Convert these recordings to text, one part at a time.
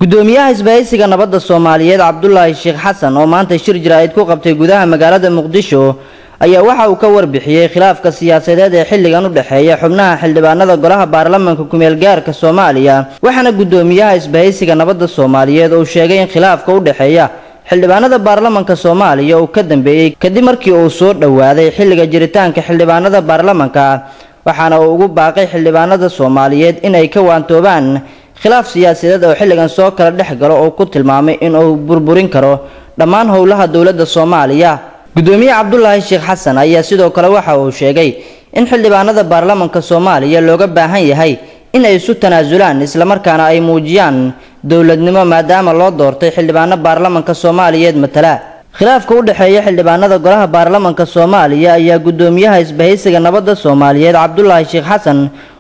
Gudoomiyaha Isbahaysiga Nabadda Soomaaliyeed Cabdulaahi Sheekh Xasan oo maanta shir jaraa'id ku qabtay gudaha magaalada Muqdisho ayaa waxa uu ka warbixiyey khilaafka siyaasadeed ee xilligan u dhexeeya xubnaha xildhibaanada golaha baarlamaanka kumeel gaarka Soomaaliya. Waxaana gudoomiyaha Isbahaysiga Nabadda Soomaaliyeed uu sheegay in khilaafka u dhexeeya xildhibaanada baarlamaanka Soomaaliya uu ka dambeeyay kadib markii uu soo dhawaaday xilliga jiritaanka xildhibaanada baarlamaanka, waxaana uu ugu baaqay xildhibaanada Soomaaliyeed in ay ka waantoobaan khilaaf siyaasadeed oo xilligan soo kala dhex galo oo ku tilmaamay in uu burburin karo dhammaan howlaha dowladda Soomaaliya. Gudoomiye Cabdulaahi Sheekh Xasan ayaa sidoo kale waxa uu sheegay in xildhibaanada baarlamaanka Soomaaliya looga baahan yahay in ay isu tanaasulaan isla markaana ay muujiyaan dowladnimo maadaama loo doortay xildhibaano baarlamaanka Soomaaliyeed matala. Khilaafka u dhexeeya xildhibaanada golaha baarlamaanka Soomaaliya ayaa gudoomiyaha Isbahaysiga Nabadda Soomaaliyeed Cabdulaahi Sheekh Xasan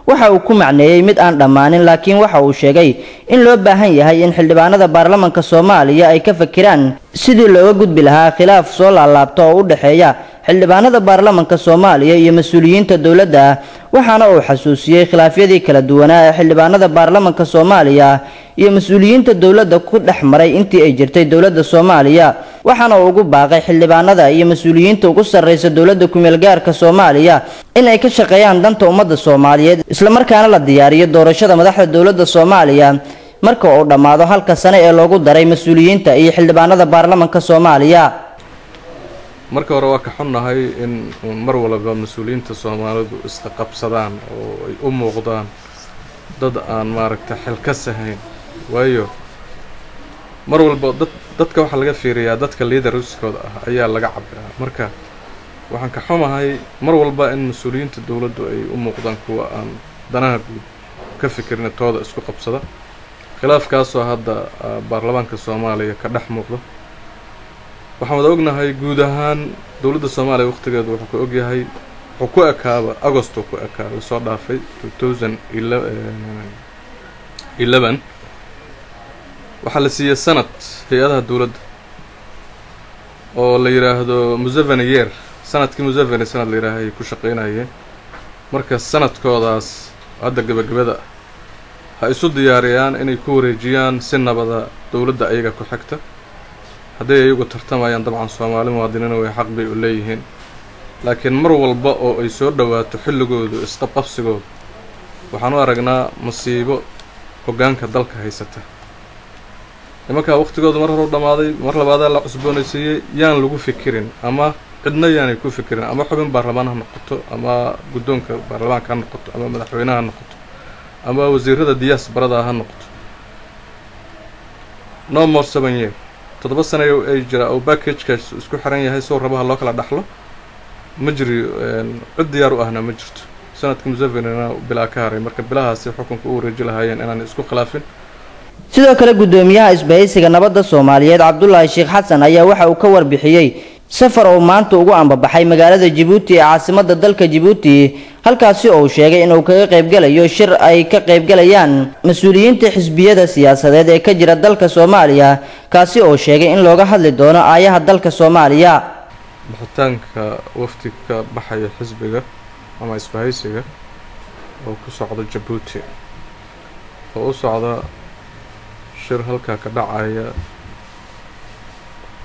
waxa uu ku macneeyay mid aan dhammaanin, laakiin waxa uu sheegay in loo baahan yahay in xildhibaanada baarlamaanka Soomaaliya ay ka fakiraan sidii looga gudbi lahaa khilaaf soo laalaabta oo u dhexeeya xildhibaanada baarlamaanka Soomaaliya iyo mas'uuliyiinta dowladda. Waxaana uu xasuusiyey khilaafyadii kala duwanaa ee xildhibaanada baarlamaanka Soomaaliya iyo mas'uuliyiinta dowladda ku dhex maray intii ay jirtay dowladda Soomaaliya, waxaana uu ugu baaqay xildhibaanada iyo mas'uuliyiinta ugu sarreysa dowladda kumeel gaarka Soomaaliya in ay ka shaqeeyaan danta ummadda Soomaaliyeed isla markaana la diyaariyo doorashada madaxda dowladda Soomaaliya marka uu dhammaado halka sano ee loogu daray mas'uuliyiinta iyo xildhibaanada baarlamaanka Soomaaliya. Marka hore waa ka xunnahay in mar walba mas-uuliyiinta Soomaalidu iska qabsadaan oo ay u muuqdaan dad aan maaragta xil ka sahayn, waayo mar walba dadka waxaa laga fiiriyaa dadka leaderskooda ah ayaa laga cabiraa. Marka waxaan ka xumahay mar walba in mas-uuliyiinta dowladdu ay u muuqdaan kuwa aan danaha guud ka fikirin, tooda isku qabsada. Khilaafkaasoo hadda baarlamaanka Soomaaliya ka dhex muuqda, waxaan wada ognahay guud ahaan dowladda Soomaaliya waqtigeedu wuxuu ku ogyahay, wuxuu ku ekaaba Agosto ku ekaa lasoo dhaafay 2011. Waxaa la siiyey sanad hay-adaha dowladda oo la yidhaahdo Museveni year, sanadkii Museveni sanad la yidhaaha ay ku shaqeynayeen. Marka sanadkoodaas hadda gebagabada ha isu diyaariyaan inay ku wareejiyaan si nabada dowladda ayaga ku xigta. Hadday ayagu tartamayaan dabcan Soomaali muwaadiniina way xaq bay u leeyihiin, laakiin mar walba oo ay soo dhawaato xilligoodu isqabqabsigoodu waxaan u aragnaa masiibo hoggaanka dalka haysata. Nimankaa waqtigoodu mar hore u dhammaaday, mar labaadaa la cusboonaysiiyey, yaan lagu fikirin ama cidna yaanay ku fikirin, ama xubin baarlamaan ha noqoto, ama guddoonka baarlamaanka ha noqoto, ama madaxweynaha ha noqoto, ama wasiirada diyaas barada ha noqoto. No more 7 year, 7 sano ay jira oo packagekaas isku xiran yahay soo rabaha loo kala dhaxlo ma jiri, cid diyaar u ahna ma jirto. Sanadka Musevenina bilaa ka haray, marka bilahaasi xukunka u wareeji lahaayeen inaan isku khilaafin. Sidoo kale gudoomiyaha Isbahaysiga Nabadda Soomaaliyeed Cabdulaahi Sheekh Xasan ayaa waxa uu ka warbixiyey safar uu maanta ugu ambabaxay magaalada Jabuuti ee caasimadda dalka Jabuuti, halkaasi oo uu sheegay inuu kaga qaybgalayo shir ay ka qaybgalayaan mas-uuliyiinta xisbiyada siyaasadeed ee ka jira dalka Soomaaliya, kaasi oo sheegay in looga hadli doono aayaha dalka Soomaaliya. Bixitaanka wafdi ka baxaya xisbiga ama isbahaysiga oo ku socda Jabuuti oo u socda shir halkaa ka dhacaya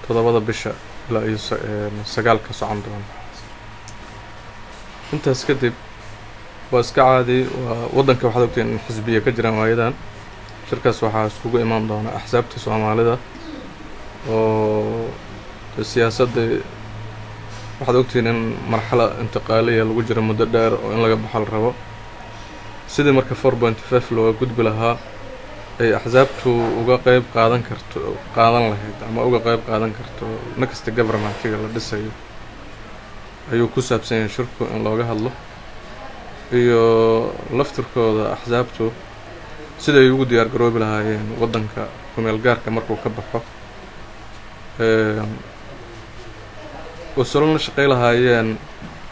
7da bisha ilaa iyo 9ka socon doona. Intaas kadib waa iska caadi, waa waddanka waxaad ogtiin in xisbiya ka jiraan waayadan. Shirkaas waxaa iskugu imaan doona axsaabta Soomaalida oo siyaasadda waxaad ogtihiin in marxala intiqaaliya lagu jiro muddo dheer oo in laga baxo la rabo, sidii marka 4.5 looga gudbi lahaa ay axsaabtu uga qeyb qaadan karto, qaadan lahayd ama uga qeyb qaadan karto next governmentiga la dhisayo ayuu ku saabsan yahay shirku in looga hadlo, iyo laftirkooda axsaabtu sida ay ugu diyaar garoobi lahaayeen waddanka kumeel gaarka markuu ka baxo wasalo la shaqey lahaayeen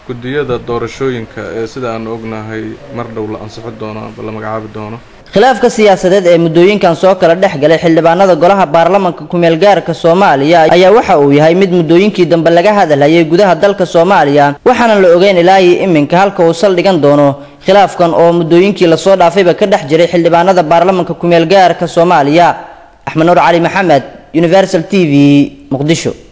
guddiyada doorashooyinka ee sida aanu ognahay mar dhow la ansixi doono amba la magacaabi doono. Khilaafka siyaasadeed ee muddooyinkan soo kala dhex galay xildhibaanada golaha baarlamaanka kumeel gaarka Soomaaliya ayaa waxa uu yahay mid muddooyinkii dambe laga hadalhayay gudaha dalka Soomaaliya, waxaana la ogeyn ilaa iyo iminka halka uu saldhigan doono khilaafkan oo muddooyinkii lasoo dhaafayba ka dhex jiray xildhibaanada baarlamaanka kumeel gaarka Soomaaliya. Axmed Nuur Cali Maxamed, Universal TV, Muqdisho.